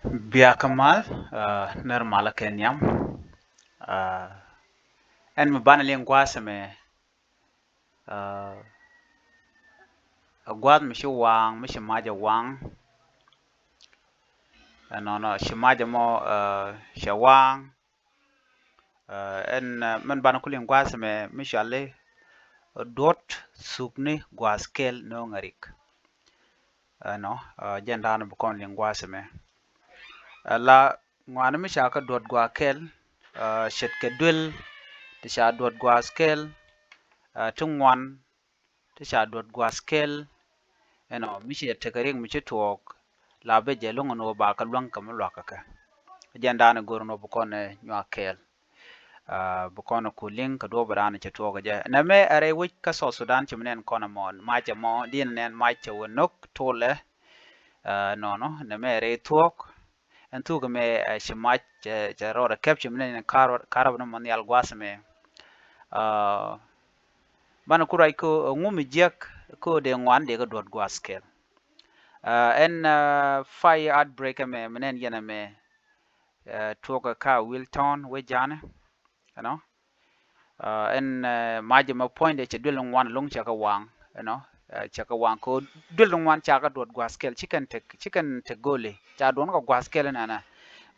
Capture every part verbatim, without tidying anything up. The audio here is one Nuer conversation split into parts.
Bia kä mal, ah, nɛr malä kɛ nhiam. Ah, ɛn mi banɛ liŋ gua̱a̱th ɛmɛ, ah, ɛ gua̱a̱th mi ci waŋ, mi ci mac ɛ waŋ. Ɛnɔnɔ ci mac ɛmɔ, ah, cɛ waŋ. Ah, ɛn, ah, mɛn banɛ ku liŋ gua̱a̱th ɛmɛ mi cɔali, ah, duɔt thukni gua̱a̱th kɛl no̱o̱ŋ ɛ rik. Ɛnɔ, ah, jɛn da̱a̱n bi kɔn liŋ gua̱a̱th ɛmɛ. Ah, la ŋuani mi ca kɛ duɔt gua̱a̱th kɛl, ah, ce̱tkɛ duel ti ca duɔt gua̱a̱th kɛl, ah, ti ŋuan ti ca duɔt gua̱a̱th kɛl. Ɛnɔ, mi ci tekɛ riɛk mi ci tuɔɔk, la bɛ jɛ lo̱ŋ ɛn ɣöö ba kɛ luäŋ kɛ mi luakä kɛ. Jɛn da̱a̱n go̱r ɛn ɣöö bi kɔn ɛ nyuak kɛɛl. Ah, bi kɔn ku liŋ kɛ duɔ̱ɔ̱p ɛ da̱a̱n cɛ tuɔɔk ɛ jɛ. Nɛmɛ ɛ rɛy wec kä South Sudan ci mi nɛn kɔn ɛmɔ, mac ɛmɔ, diɛn nɛn mac cɛ wä no̱k tolɛ. Ah, nɔnɔ, nɛmɛ ɛ rɛy thuɔ̱k. Ɛn thuk ɛmɛ, ah, ci mac cɛ, cɛ rɔɔdɛ kɛp ci mi nɛn karɔt, karɔt ni mɔ nhial gua̱a̱th ɛmɛ. Ah, banɛ ku ruac ko, ah, ŋu mi jiäk ko dee ŋuan dee kɛ duɔt gua̱a̱th kɛl. Ah, ɛn, ah, fire outbreak ɛmɛ, mi nɛn yɛn ɛmɛ, ah, tuɔɔk kä Wilton wec ja̱a̱nɛ, you know. Ah, ɛn, ah, mac ɛmɛ puɔ̱nydɛ cɛ duel ŋuan lo̱ŋ cɛ kɛ waŋ, you know. Ah, cɛ kɛ waŋ ko duel ŋuan ca kɛ duɔt gua̱a̱th kɛl, ci kɛn tek, ci kɛn tek go̱o̱li, ca duɔn kɛ gua̱a̱th kɛl ɛnɛnɛ.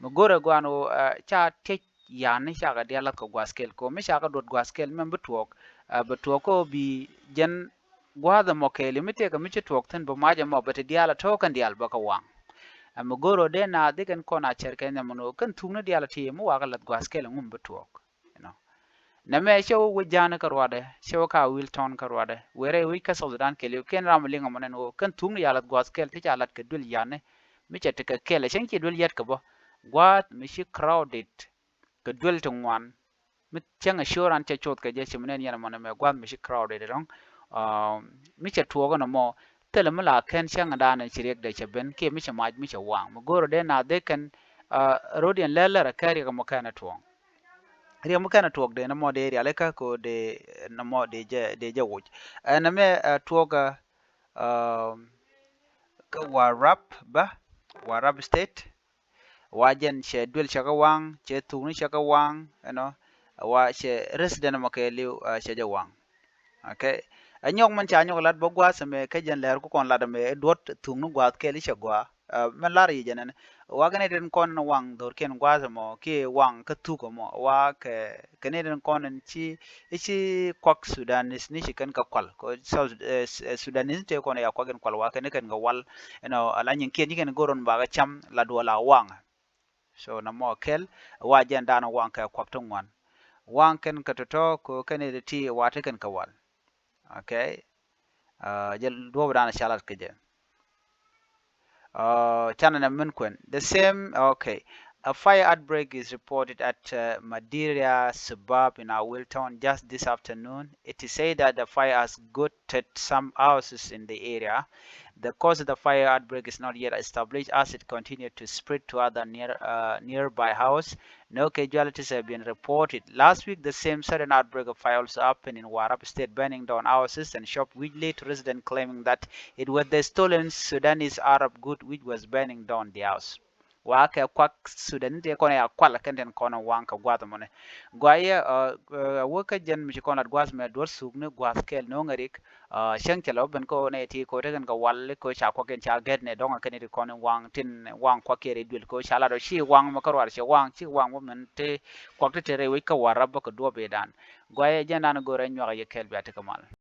Mi go̱rɛ gua̱a̱n ɣöö, ah, ca tiec yani ca kɛ diaal lath kɛ gua̱a̱th kɛl, ko mi ca kɛ duɔt gua̱a̱th kɛl mɛn bi tuɔɔk, ah, bi tuɔɔk ko bi jɛn gua̱a̱th ɛmɔ kɛɛli mi tëëkɛ mi ci tuɔɔk thi̱n, bi mac ɛmɔ bɛ ti diaal a to̱o̱k kɛn diaal bä kɛ waŋ. Ɛ mi go̱o̱r ɣöö dee naath di kɛn kɔn a cär kɛ nhiam ɛn ɣöö kɛn thukni diaal a ti mi wakɛ lath gua̱a̱th kɛl ɛŋu mi bi tuɔɔk, you know. Nɛmɛ cɛ wä wec ja̱a̱ni kä ruadɛ, cɛ wä ka Wilton kä ruadɛ, wëë rɛy wec kä South Sudan kɛɛliw, kɛn ram mi liŋ ɛmɔ nɛn ɣöö kɛn thukni ca lath gua̱a̱th kɛl ti ca lath kɛ duel yani, mi cɛ tekɛ kɛl ɛ cäŋ ci duel yɛt kɛ bä, gua̱a̱th mi ci crowded kɛ duel ti ŋuan, mi cäŋ ɛ ciöör an cɛ coth kɛ jɛ ci mi nɛn yɛn ɛmɔ nɛmɛ gua̱a̱th mi ci crowded ɛlɔ̱ŋ. Ah, mi cɛ tuɔɔk ɛn ɛmɔ, thilɛ mi la kɛn cäŋ ɛ da̱a̱n ɛ ci riɛkdɛ cɛ ben kiɛ mi cɛ mac mi cɛ waŋ. Mi go̱o̱rä dee naath dee kɛn, ah, ro̱diɛn lɛl lɛr ɛ kɛ riɛk ɛmɔ kɛn ɛ tuɔɔk. Riɛk ɛmɔ kɛn ɛ tuɔɔk dee nɛmɔ dee rialikä ko dee nɛmɔ dee jɛ, dee jɛ woc. Ɛn ɛmɛ, ah, tuɔɔk, ah, kä Warrap bä, Warrap State. Wa jɛn cɛ duel cɛ kɛ waŋ, cɛ thukni cɛ kɛ waŋ, you know, wa cɛ resident mɔ kɛɛliw, ah, cɛ jɛ waŋ. Okay. Ɛ nyɔk mɛn ca nyɔk lat bä gua̱a̱th ɛmɛ kä jɛn lɛr ku kɔn lat ɛmɛ ɛ duɔt thukni gua̱a̱th kɛɛl i̱ cɛ gɔaa. Ah, mɛn lar yic ɛnɛn. Wa kɛ ni tin kɔn ni waŋ dho̱rkiɛn gua̱a̱th ɛmɔ kiɛ waŋ kä thuk ɛmɔ wa kɛ kɛ ni tin kɔn ni ci i̱ ci kuak Sudanese ni ci kɛn kɛ kual. Kɛ South, eh, Sudanese ni tëë kɔn ya kuak in kual wa kɛn ni kɛn kɛ wal. Ɛnɔ ala nyin kiɛn ci kɛn go̱r ɔn bakɛ cam la duɔl a waŋ. So na mɔ kɛl wa jɛn dan waŋ kɛ kuak ti ŋuan. Waŋ kɛn kɛ tɔtɔ ko kɛn ni ti wa ti kɛn kɛ wal. Okay. Uh, jɛ duɔp dan a calat kɛ jɛ. Uh, canɛ na min kuɛn. The same, okay. A fire outbreak is reported at, uh, Madiria suburb in Awil town just this afternoon. It is said that the fire has gutted some houses in the area. The cause of the fire outbreak is not yet established as it continued to spread to other near, uh, nearby house. No casualties have been reported. Last week, the same sudden outbreak of fire also happened in Warrap State, burning down houses and shop, which led to residents claiming that it was the stolen Sudanese Arab good which was burning down the house. Wa kɛ kuak Sudan ti kɔn ya kual kɛn tin kɔn waŋ kɛ guath mɔnɛ. Gua yɛ, uh, uh, wä kä jɛn mi ci kɔn lat guath mɛ duɔr suk ni guath kɛl no̱o̱ŋ rik. Uh, cäŋ cɛ lɛ wä ben ko nɛ ti ko te kɛn kɛ wal ko ca kuak kɛn ca gɛt nɛ dɔŋ kɛn ti kɔn waŋ tin waŋ kuak kɛ ri duel ko ca lat ɔ ci waŋ mɛ kä ruar cɛ waŋ ci waŋ wä mɛn te kuak te te rɛ wec kä Warrap bä kɛ duɔp idan. Gua yɛ jɛn dan go̱rɛ nyuak yɛ kɛl bia te kɛ mal.